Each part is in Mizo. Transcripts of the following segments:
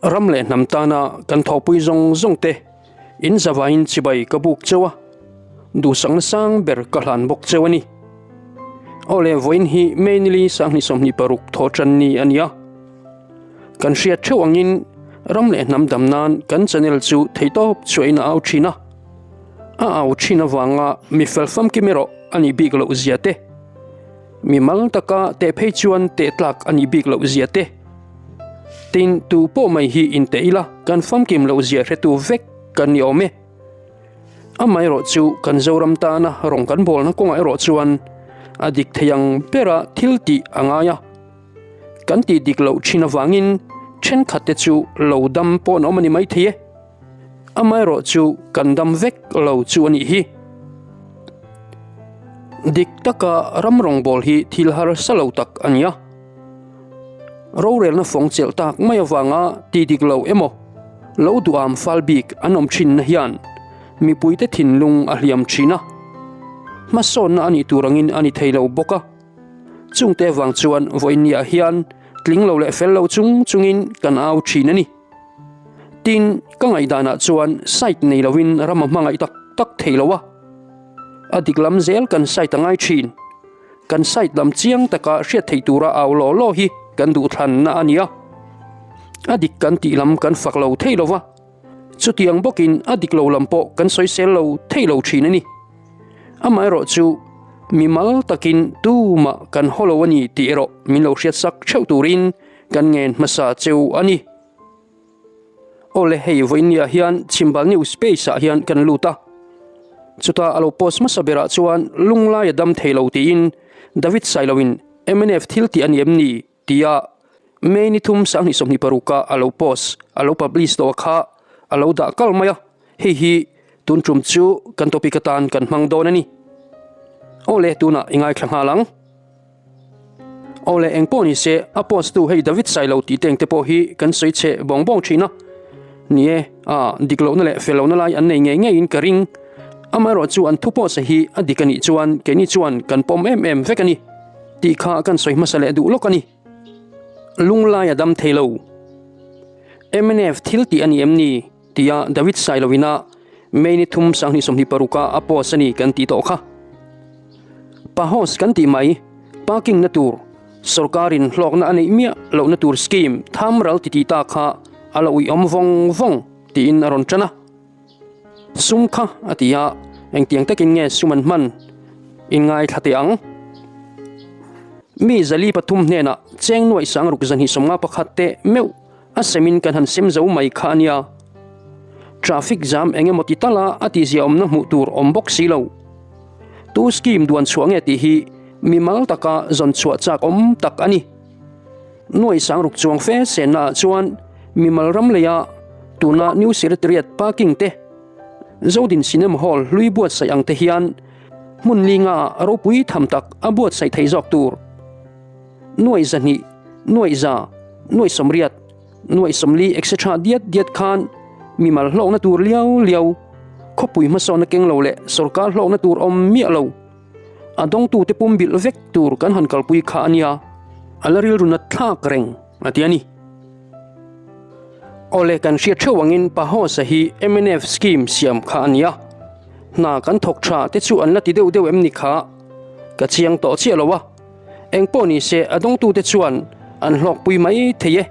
Ram leh hnam tana kan thawhpui zawng zawng te in zavaiin chibai ka buk cheu a, duhsakna sang ber ka hlan bawk cheu a ni. Aw le, vawiin hi May nili sanghnih 26 thaw tan ni a ni a. Kan hriat theuh angin ram leh hnam dam nan kan channel chu theihtawp chhuahin a au thin a. A au thin avanga mi fel famkim erawh a nih bik loh zia te, mi mal taka teh phei chuan teh tlak a nih bik loh zia te, tin tu pawh mai hi inteh ila kan famkim loh zia hretu vek kan ni awm e. Amaherawh chu kan Zoram tana rawng kan bawlna kawngah erawh chuan a dik thei ang bera thil tih a ngai a. Kan tih dik loh thin avangin thenkhat te chu lo dam pawh an awm a ni maithei e. Amaherawh chu kan dam vek lo chu a nih hi. Dik taka ram rawngbâwl hi thil harsa lo tak a ni a. Rorelna fawng chelh tak mai avanga ti dik lo emaw, lo duham fal bik an awm thinna hian mipuite thinlung a hliam thin a. Hmasawnna a nih tur angin a ni thei lo bawk a. Chungte avang chuan vawiinniah hian tling lo leh fel lo chung chungin kan au thin a ni. Tin, ka ngaihdanah chuan site nei loin ram a hmangaih tak tak thei lo a. A dik lam zel kan site a ngai thin. Kan site lam chiang taka hriat theih tura au law law hi kan duhthlanna a ni a. A dik kan tih lam kan fak lo thei lo va, chutiang bawkin a dik lo lam pawh kan sawisel lo thei lo thin a ni. Amaherawh chu mimal takin tumah kan haw lo a ni tih erawh min lo hriatsak theuh turin kan ngen hmasa cheu a ni. Awle hei vawiinniah hian Chhimbal News page ah hian kan lut a, chutah a lo post hmasa berah chuan lunglai a dam thei lo tiin David Sailoin mnf thil tih a ni em ni tia May ni thum 2026 a a lo post a lo publish tawh kha a lo dah kal mai a, hei hi tun tum chu kan topic atan kan hmang dawn a ni. Awle tunah i ngaithla nghal ang. Aw le eng pawh ni se, a post tu hei David Sailo tih teng te pawh hi kan sawi chhe bawng bawng thin a. Ni e, a dik lohna leh fel lohna lai an nei ngei ngeiin ka ring. Amaherawh chu an thu post hi a dik a nih chuan keini chuan kan pawm em em vek a ni tih kha kan sawi hmasa leh duh lawk a ni. Lunglai a dam thei lo. Mnf thil tih a ni em ni? Tia David Sailoina May ni thum 2026 a a post a ni kan tih tawh kha. Pahos kan tih mai, parking na tur, sorkarin hlawkna a neih miah lohna tur scheme tham ral ti tih ta kha a la uiawm vawng vawng tiin a rawn tan a. Sum kha a ti a, engtiang takin nge sum an hman in ngaithla teh ang. Mi 403 hnenah cheng nuaih sangruk 251 te meuh A semin kan han sem zo mai kha a nia. Traffic jam eng emaw ti tala a tihzia awmna hmuh tur awm bawk si lo. Tu scheme duan chhuah nge tih hi mimal taka zawn chhuah chak awm tak a ni. Nuai sangruk chuang fe senna ah chuan mimal ram leia tuna New Secretariat parking te, Zodin Cinema Hall hlui buatsaih ang te hian hmun linga ah ropui tham tak a buatsaih thei zawk tur. Nuai 200, nuai 100, nuai 80, nuai 40 etc diat diat khan mimal hlawkna tur liau liau, khawpui hmasawnna keng lo leh sorkar hlawkna tur awm miah lo, a dawngtute pumbilh vek tur kan han kalpui kha a nia, a la rilru nat thlak reng a ti a ni. Awle kan hriat theuh angin Pahosa hi mnf scheme siam kha a nia, hna kan thawk tha te chu an la ti deuh deuh em ni kha ka chiang tawh chiah lo a. Eng pawh ni se a dawngtute chuan an hlawkpui mai thei e.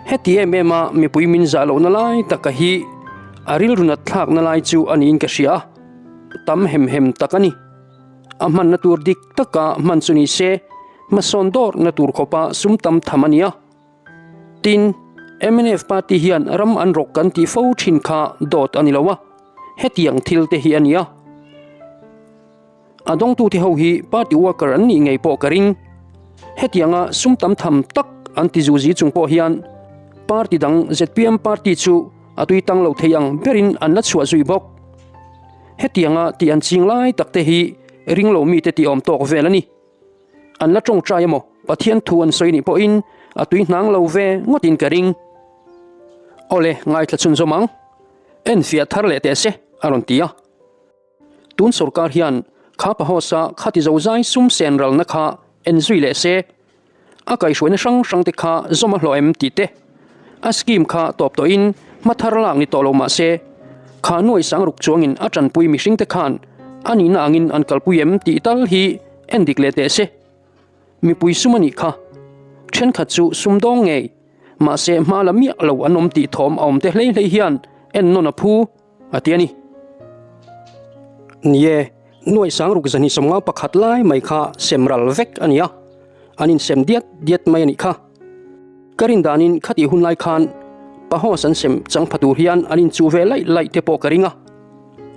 Heti em em a mipui min zah lohna lai taka hi a rilru nat thlakna lai chu a niin ka hria a, tam hem hem tak a ni. A hmanna tur dik taka hman chu ni se hmasawn dawrna tur khawpa sum tam tham a ni a. Tin, mnf party hian ram an rawk kan tih fo thin kha dawt a ni lo a, hetiang thil te hi a ni a. A dawngtute ho hi party worker an nih ngei pawh ka ring. Hetianga sum tam tham tak an ti zuzi chung pawh hian party dang zpm party chu a tui tang lo thei ang berin an la chhuah zui bawk. Hetianga tih an ching lai tak te hi ring lo mite tih awm tawk vel a ni. An la tawngtai emaw Pathian thu an sawi nih pawhin a tui hnang lo ve ngawtin ka ring. Awle ngaithla chhunzawm ang. Enfiah thar leh teh se a rawn ti a. Tun sorkar hian kha pahawsa khati zozai sum sen ralna kha en zui leh se, a kaihhruaina hrang hrang te kha zawm a hlawh em tih te, A scheme kha tawp tawhin hma thar lak ni tawh lo mah se, kha nuai sang ruk chuangin a tanpui mihringte khan a nihna angin an kalpui em tih tal hi en dik leh teh se. Mipui sum a nih kha. Thenkhat chu sum dawng ngei, mahse hma la miah lo an awm tih thawm a awm te hlei hlei hian en nawn a phu a ti a ni. Ni e, nuai sang ruk zahnih 51 lai mai kha sem ral vek a ni a, an insem diat diat mai a nih kha. Ka rin danin khatih hun lai khan Pahoss an sem chang pha tur hian an inchuh ve laih laih te pawh ka ring a.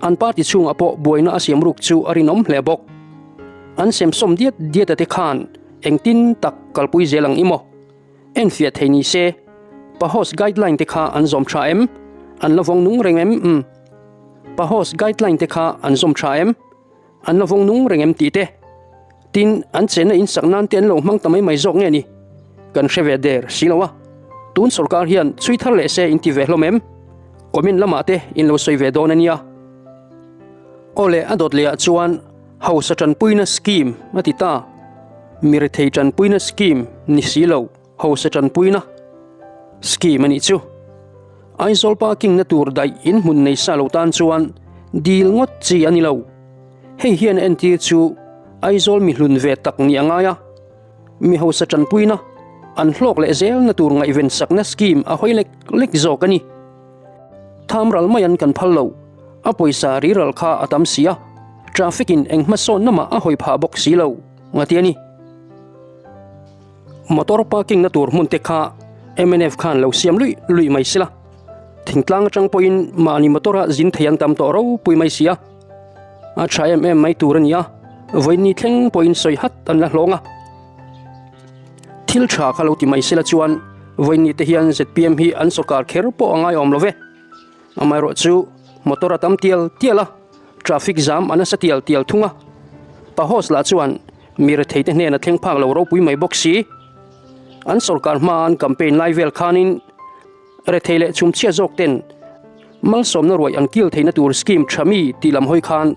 An party chhungah pawh buaina a siam ruk chu a rinawm hle bawk. An sem sawm diat diat a te khan engtin tak kalpui zel ang i maw? Enfiah thei ni se, Pahoss guideline te kha an zawm tha em? An la vawng nung reng em? Umm. Pahoss guideline te kha an zawm tha em? An la vawng nung reng em tih te? Tin, an chenna in sak nan te an lo hmang ta mai mai zawk nge ni? Kan hre ve der si lo a. Tun sorkar hian chhui thar leh se in ti ve hlawm em? Comment lamah te in lo sawi ve dawn a nia. Aw le, a dawt leh ah chuan hausa tanpuina scheme a ti ta. Mi rethei tanpuina scheme ni si lo, hausa tanpuina scheme a nih chu. Aizawl parking na tur daih in hmun nei sa lo tan chuan dil ngawt chi a ni lo. Hei hian a entir chu Aizawl mi hlun ve tak nih a ngai a, mi hausa tanpuina an hlawk leh zel na tur ngaihven sakna scheme a hawi lek lek zawk a ni. Tham ral mai an kan phal lo, a pawisa ri ral kha a tam si a, traffic in eng hmasawnna mah a hawi phah bawk si lo, nga ti a ni. Motor parking na tur hmun te kha mnf khan lo siam luih luih mai sila, thingtlang atang pawhin mahni motor a zin thei an tam tawh ropui mai si a, a tha em em mai tur a ni a, vawiin thleng pawhin sawi hat an la hlawng a. Thil tha kha lo ti mai sila chuan vawiin te hian zpm hi an sawrkar kher pawh a ngaiawm lo ve. Amaherawh chu motor a tam tial tial a, traffic jam a nasa tial tial thung a. Pahos lah chuan mi retheite hnena thleng phak lo ropui mai bawk si. An sawrkar hmaa an campaign lai vel khanin rethei leh chhumchhia zawk ten malsawmna ruai an kil theihna tur scheme tha mi tih lam hawi khan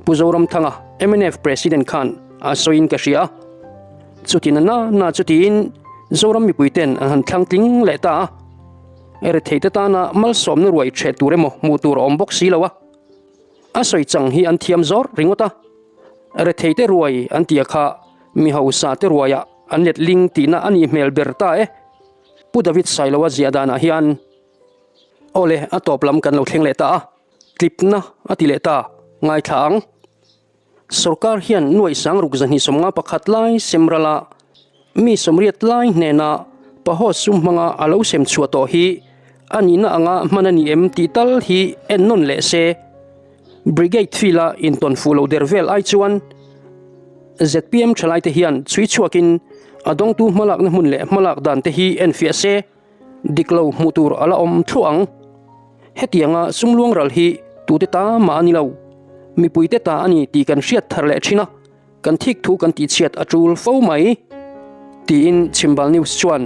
Pu Zoramthanga, mnf President khan a sawiin ka hria. Chutin a na na chutiin Zoram mipui ten an han thlang tling leh ta a. Retheite tana malsawmna ruai ṭheh tur emaw hmuh tur a awm bawk si lo a, a sawi chang hi an thiam zawr ringawt a. Retheite ruai an tia kha mi hausa te ruaiah an let ling tihna a nih hmel ber ta e. Pu David Sailoa ziah danah hian Awle a tawp lam kan lo thleng leh ta a, tlipna a ti leh ta, ngaithla ang. Sorkar hian nuaih sang ruk 251 lai semrala mi 80 lai hnena pahaw sum hmanga a lo sem chhuah tawh hi a nihna anga hman a ni em tih tal hi en nawn leh se. Brigade field-a intawn fuh lo der vel ai chuan zpm thalaite hian chhui chhuakin a dawngtu hmalakna hmun leh hmalak dan te hi enfiah se. Dik lo hmuh tur a la awm thluah ang. Hetianga sum luang ral hi tute ta mah a ni lo. Mipuite ta a ni tih kan hriat thar leh thin a, kan thik thu kan tihchhiat a tul fo mai. Tiin Chhimbal News chuan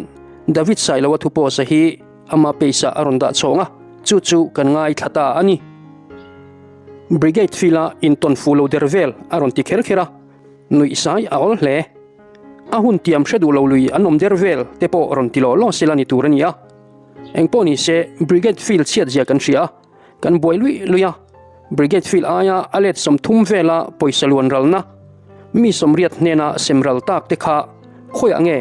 David Sailoa thu pawsa hi ama page-ah a rawn dah chhawng a, chu chu kan ngaithla ta a ni. Brigade field-a intawn fuh lo der vel a rawn ti kher kher a, nuih sai a awl hle. A hun tiam hre duh lo lui an awm der vel te pawh rawn ti law law sela ni tur a ni a. Eng pawh ni se Brigade Field chhiat zia kan hria a, kan buai luih luih a. Brigade Field aia a let 30 vela pawisa luan ralna mi 80 hnena sem ral tak te kha khawiah nge,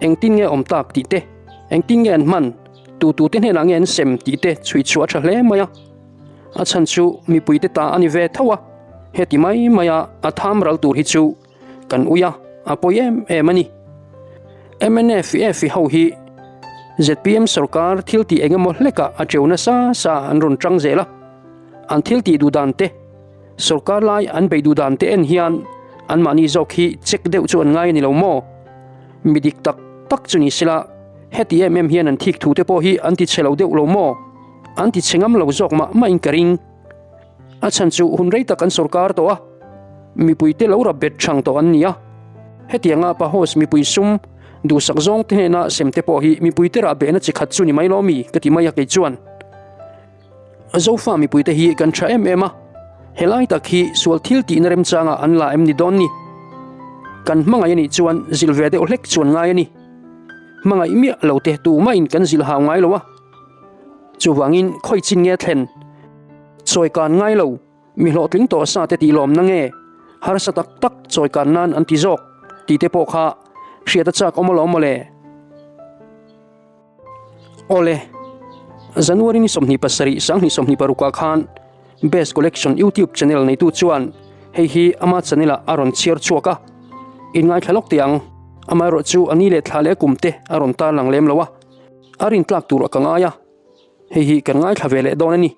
engtin nge awm tak tih te, engtin nge an hman, tu tu te hnenah nge an sem tih te chhui chhuah a tha hle mai a. A chhan chu mipuite ta a ni ve tho a, heti mai maia a tham ral tur hi chu Kan ui a, a pawi em em a ni. Mnf F ho hi zpm sorkar thil tih eng emaw hlekah a teu nasa sa an rawn tang zel a. An thil tih duh dan te, sorkar lai an beih duh dan te en hian anmahni zawk hi check deuh chu an ngai a ni lo maw? Mi dik tak tak chu ni sela heti em em hian an thik thu te pawh hi an ti chhe lo deuh lo maw? An ti chhe ngam lo zawk mah mah in ka ring. A chhan chu hun rei tak an sorkar tawh a, mipuite lo rap bet thang tawh an ni a. Hetianga Pahos mipui sum duhsak zawng te hnena sem te pawh hi mipuite rah behna chi khat chu ni mai lo mi ka ti mai a kei chuan. Zofa mipuite hi kan tha em em a, helai tak hi sual thil tihna remchangah an la em ni dawn ni? Kan hmangaih a nih chuan zilh ve deuh hlek chuan ngai a ni. Hmangaih miah lo te tumahin kan zilh hau ngai lo a. Chuvangin khawi chin nge thlen? Chawi kan ngai lo, mi hlawhtling tawh sa te tih lawmna nge harsa tak tak chawi kan nan an ti zawk tih te pawh kha hriat a chak awm alawm mawle. Awle, January ni 27 2026 ah khan Best Collection YouTube channel neitu chuan hei hi ama channel ah a rawn chhiar chhuak a, inngaithla lawk teh ang, amaherawhchu a ni leh thla leh kum te a rawn tarlang lem lo a, a rintlak tur a ka ngai a, hei hi kan ngaithla ve leh dawn a ni,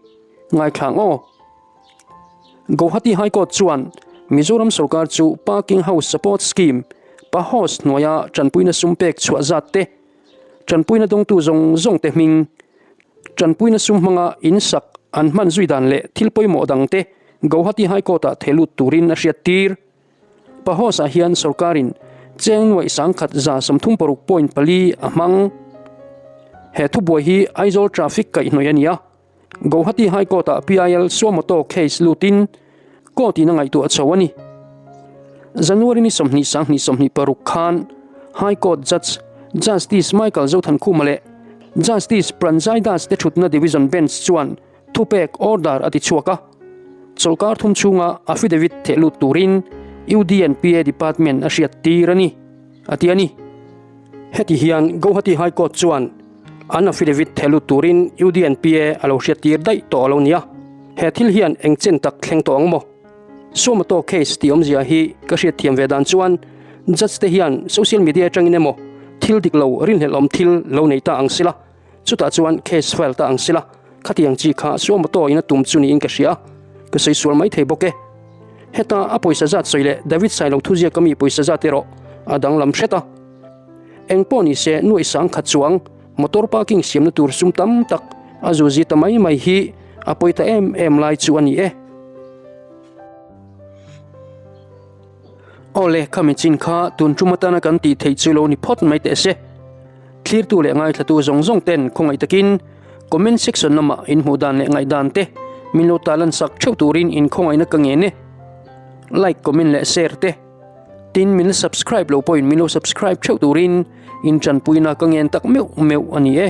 ngaithla ang aw. Guwahati High Court chuan Mizoram sorkar chu Parking House Support Scheme, PAHOS, hnuaia tanpuina sum pek chhuah zat te, tanpuina dawngtu zawng zawng te hming, tanpuina sum hmanga in sak an hman zui dan leh thil pawimawh dang te Guwahati High Court-ah thehlut turin a hriattir. PAHOS-ah hian sorkarin cheng nuaih 136.4 a hmang. He thubuai hi Aizawl Traffic kaihhnawih a ni a. Guwahati High Court-ah PIL suo moto case lutin court-in a ngaihtuah chho a ni. January ni 20 2026 khan High Court Judge Justice Michael Zothankhuma leh Justice Pranjay Das te thutna Division Bench chuan thupek order a ti chhuak a. Chawlhkar thum chhunga affidavit theh lut turin UDNPA Department a hriat tir a ni, a ti a ni. Heti hian Guwahati High Court chuan an affidavit theh lut turin UDNPA a lo hriat tir daih tawh a lo nia. He thil hian eng chen tak thleng tawh ang maw? Suamato case tih awmzia hi ka hriat thiam ve dan chuan judge te hian social media atangin emaw thil dik lo rinhlelh awm thil lo nei ta ang sila, chutah chuan case file ta ang sila, khatiang chi kha suamato in a tum chu niin ka hria, ka sawi sual mai thei bawk e. Heta a pawisa zat sawi leh David Sailo thuziaka mi pawisa zat erawh a danglam hret a. Eng pawh ni se nuaih sang khat chuang motor parking siamna tur sum tam tak a zu zi ta mai mai hi a pawi ta em em lai chu a ni e. Awle, khami chin kha tun tum atana kan tih theih chu lo ni phawt mai teh se. Thlirtu leh ngaithlatu zawng zawng ten khawngaih takin comment section lamah in hmuh dan leh ngaihdan te min lo talan sak theuh turin in khawngaihna ka ngen e. Like, comment leh share te. Tin min la subscribe lo pawhin min lo subscribe theuh turin in tanpuina ka ngen tak meuh meuh a ni e.